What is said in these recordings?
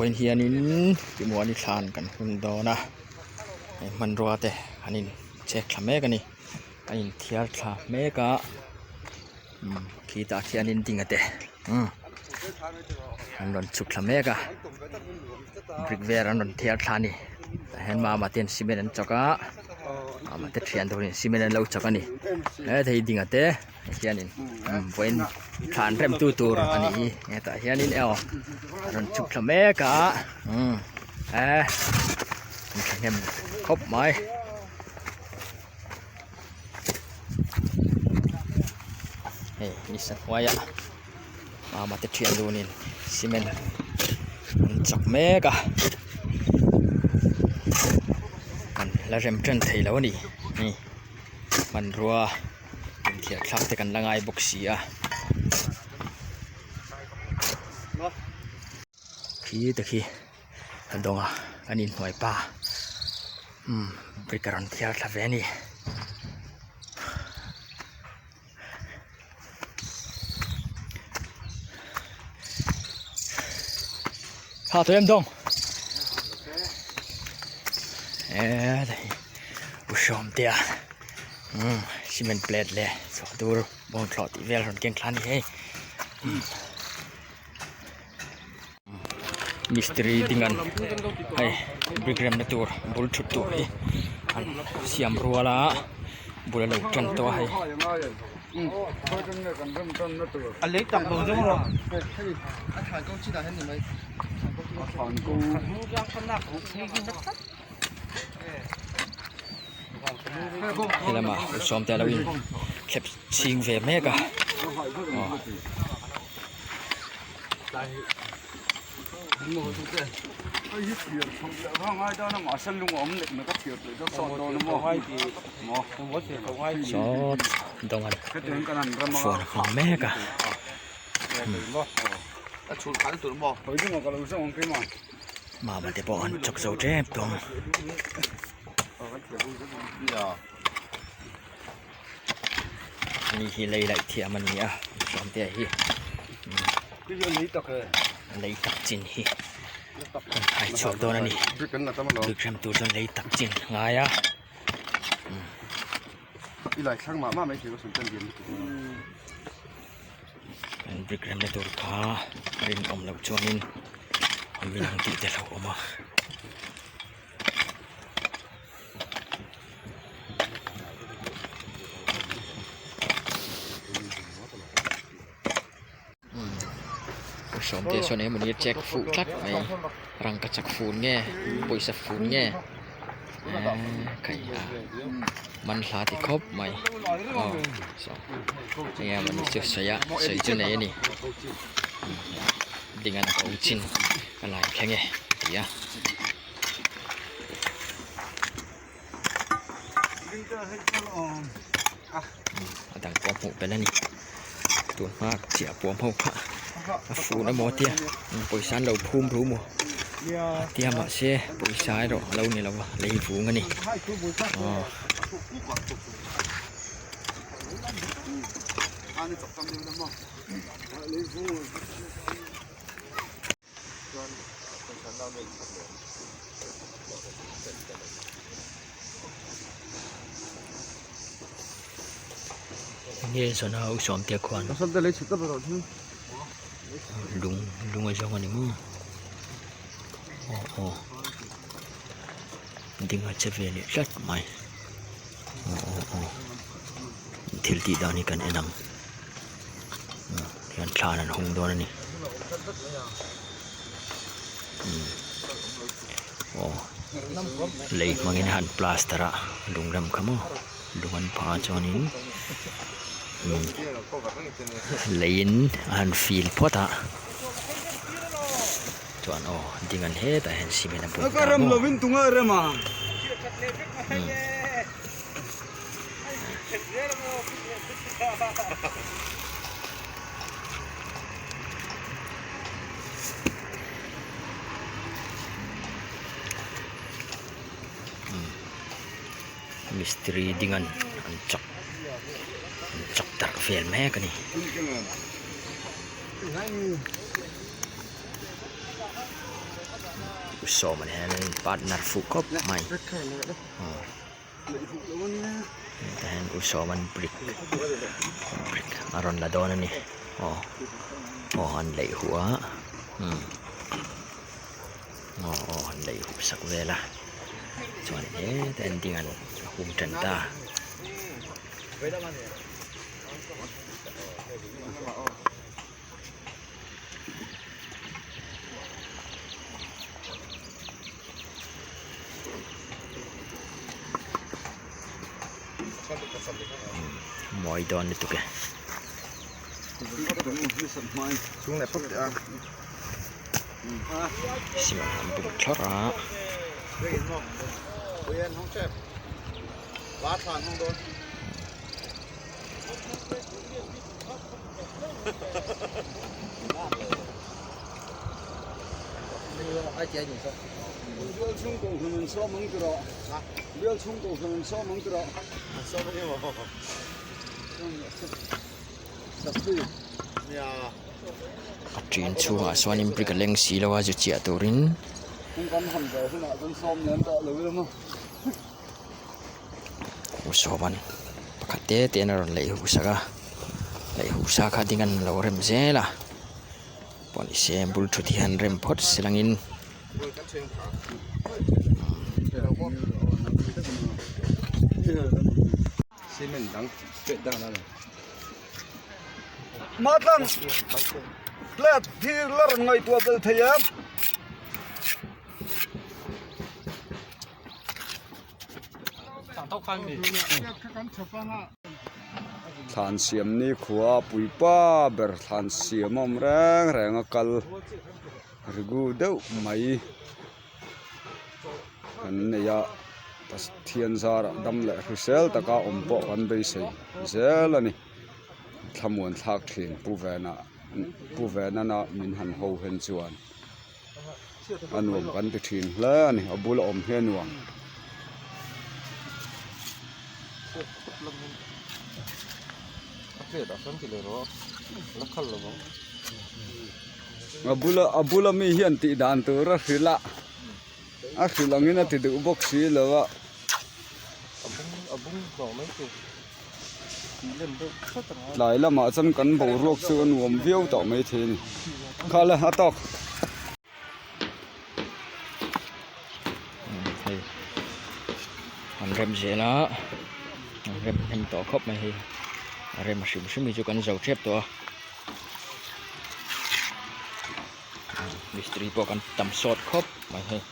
Vawiin hianin timuani thlan kan hun dawn a hei hmanrua te an in chek thla mek a ni a in thiar thla mek a umm khitah khianin dinga te umm an rawn chhuk thla mek a brick vel an rawn thiar thla a ni tah hian mama ten cement an chawk a mama te thian turin cement an lo chawk a ni hethei dinga te. Hianin vawiin thlan rem tu tur a nih hi hetah hianin aw a rawn chhuk thla mek a umm e an thahnem khawp mai. Hei nisa hnuaiah mama te thian dunin cement an chak mek a an la rem tan thei lo a ni hei hmanrua. Inthiar thlak te kan la ngai bawk si a khi te khi a dawng a an inhnuai pa umm brick a rawn thiar thla ve a ni. Tha tawh em dawng e u sawm te a umm cement plate leh chhuah tur bawng thlawh tih vel rawn keng thla a ni hei mistiri ding an hei brick remna tur bul thut tur hi an siam rual a bul a lo tan tawh a hei. Helama sawm te a lo in thlep chhing ve mek a aw. Sawt dawng an phone a hmang mek a. Mama te pawh an chawk zo tep tawh ang. Ani hi lei laih thiam a ni a Sawmtea hi lei tak chin hi an hai chhuak dawn a ni brick rem tur chuan lei tak chin a ngai a. An brick remna tur kha rinawm loh chuanin a min ang tih te hlauh awm a. Sawmte sawn eng emawni a check fuh tlat mai rangkachak fun nge pawisa fun nge eee khai a man hla ti khawp mai aw saw eng emawni chu sawi a sawi chu nei a ni ding an ko chin a lai thleng e a ti a. A dang pawh a hmuh belh a ni tun hma chiah puam ho kha a fun emaw tia pawisa an lo phum ru maw a tia mahse pawisa erawh a lo ni lo a lei vung a ni aw. Nge zawn a u sawmte khuan lung lung a zawng a ni maw aw aw ding a che ve leh tlat mai aw aw aw thil tih dan hi kan en ang. Hian thlan an hung dawn a ni aw lei hmangin han plaster a lung rem kha maw lung an phah ah chuanin leiin a han fil phawt a chuan aw ding an hetah hian cement a bun ta maw. Mistiri ding an an chak an chak darh vel mek a ni. U Sawma nen hian an in partner fuh khawp mai aw tah hian U Sawma'n brick brick a rawn la dawn a ni aw aw an leih huh a umm aw aw an leih huh sak vel a chuan hetah hian ding an hum tan ta. Mawi dawn lutuk e. Cement an bum thlawrh a. A ṭin chhungah chuanin brick a leng si lo a zu chiah turin. U sawman pakhat te te in a rawn leih huh sak a leih huh sa kha ding an lo rem zel a pawh ni se bul thut hi an rem phawt se langin. Thlan siam ni khua puipa ber thlan siam a awm reng reng a kal regu deuh mai kan nei a Pathian zarah dam leh hrisel taka awm pawh kan beisei zel a ni thlamuan thlak thin pu vena pu venana min han ho hen chuan. A nuam kan ti thin hle a ni a bula awm hi a nuam. A bula a bula mi hian tih dan tur a hrilh a a hrilh angin a ti duh bawk si lo a. Tlai lamah chuan kan boruak chu a nuam viau tawh maithei a ni kha le a tawk. Hei an rem zel a an rem hnem tawh khawp mai hei a rem hrim hrim hi chu kan zo tep tawh a mistiri pawh kan tam sawt khawp mai hei.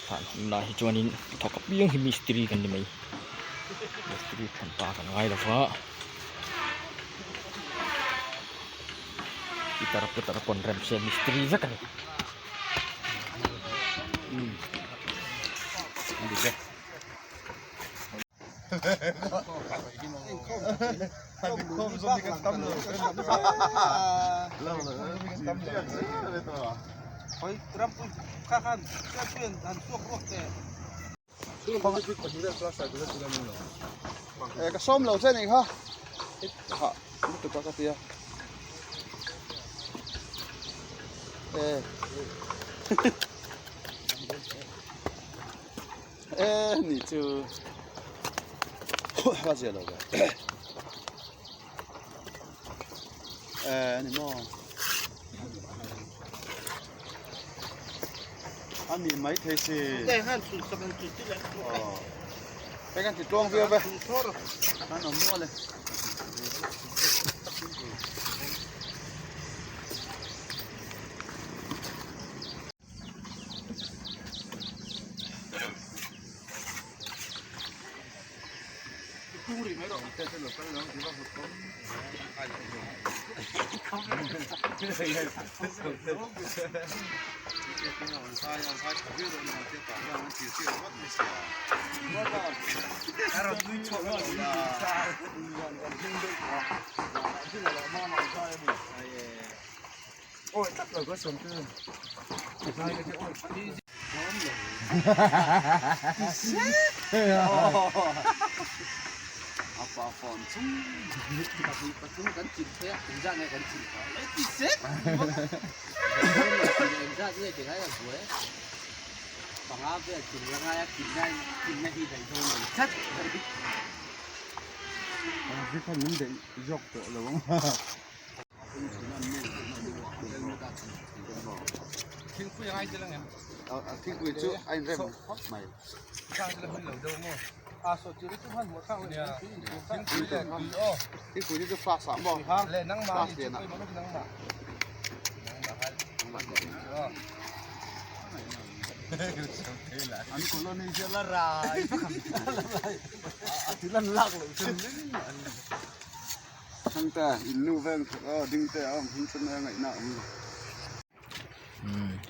Thlan hun lai hi chuanin thawk apiang hi mistiri kan ni mai mistiri thenpa kan ngai lo va pitar putar pawn rem se mistiri vek a ni. Ka sawm lo che nih kha ha lutuk a ka tia e ni chu va zia lo ve e ani maw a ni mai thei si hei kan ti tluang viau ve an awm nual e.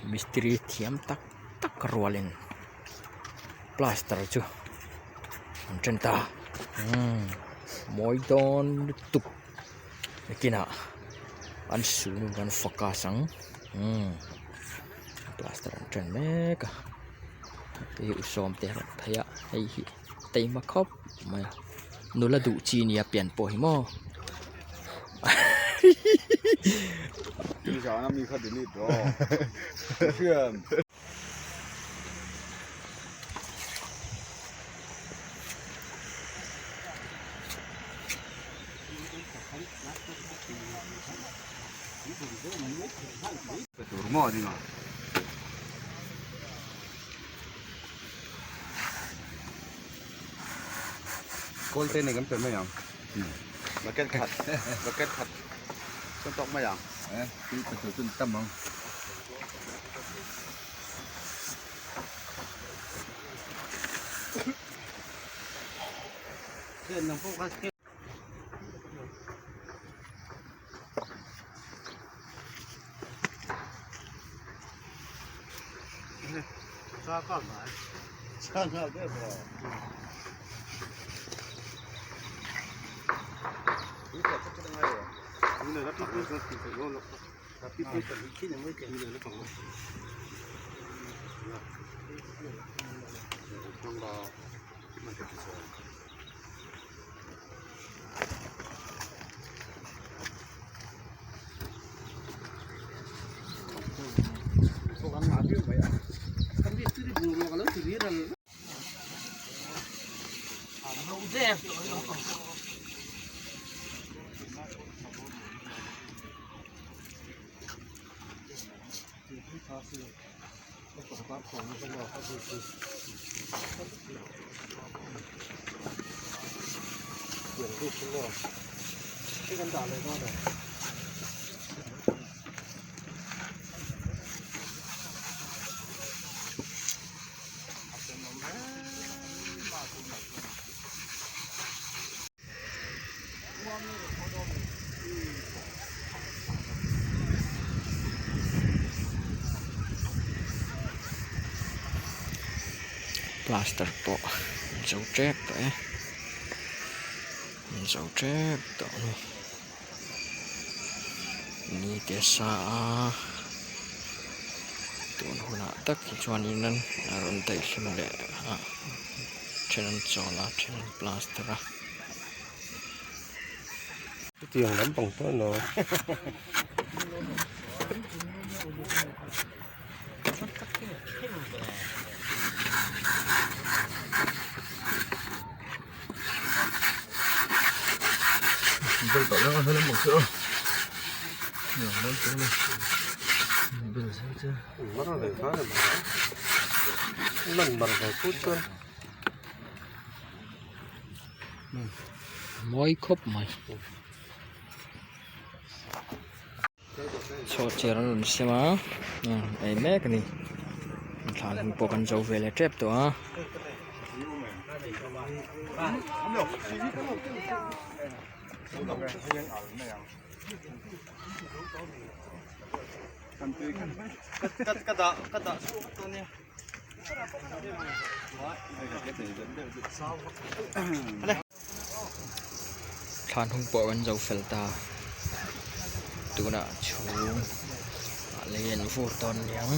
Mistiri thiam tak tak rualin plaster chu an ṭan ta mawi dawn lutuk nakinah an sulhnu an focus ang plaster an ṭan mek a hei u sawm te a rawn phei a hei hi taima khawp mai a nula duh chi nia pian pawh hi maw. Kawl te nei kan pe mai ang bucket khat bucket khat chuan tawk mai ang tui pe tur chu an tam ang. Plaster pawh an zo tep tawh e an zo tep tawh a ni ni te a sa a tun hunah tak hi chuanin a rawn daihlim leh a then an chawl a then an plaster a. Chutiang lampang pawh a ni lo. Mawi khawp mai chhuat chair an rawn sem a ei mek a ni thla hnu pawh kan zo ve leh tep tawh a. Thlan hnung pawh kan zo fel ta tunah chhung ah lei an vur dawn aniang.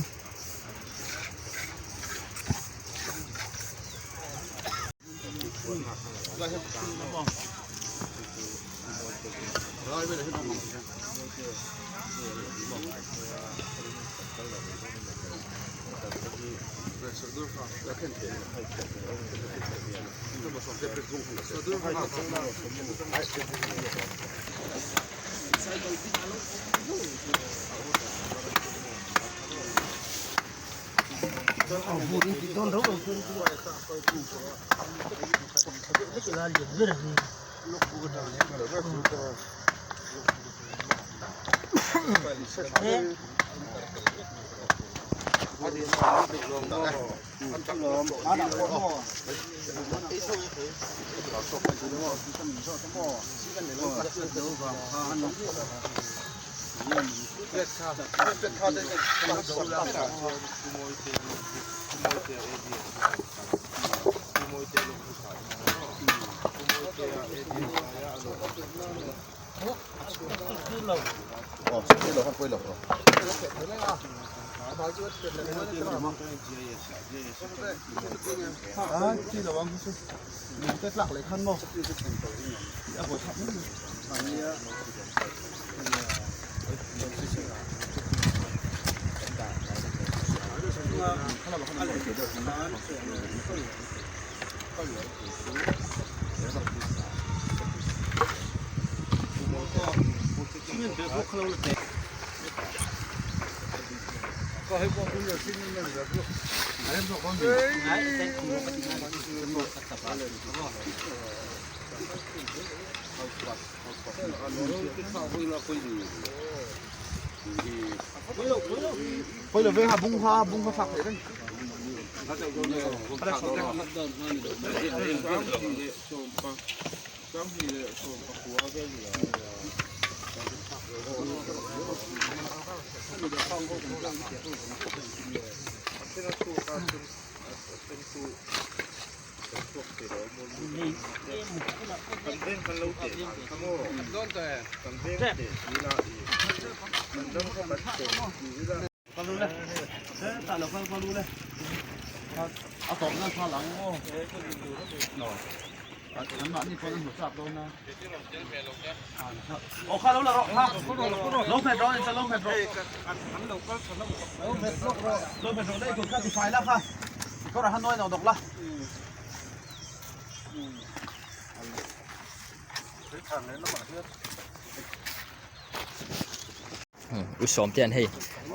U sawm te an hei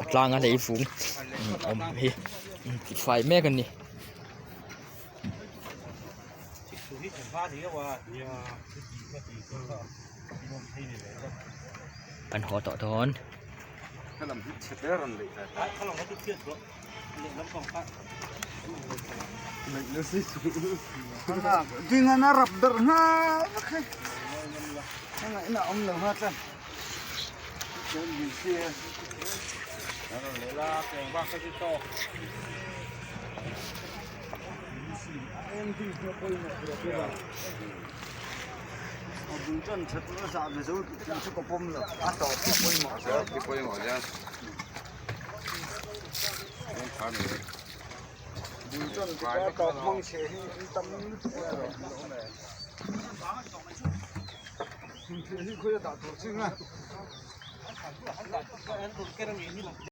a tlanga lei vung awm hi tifai mek a ni. Kan haw tawh dawn.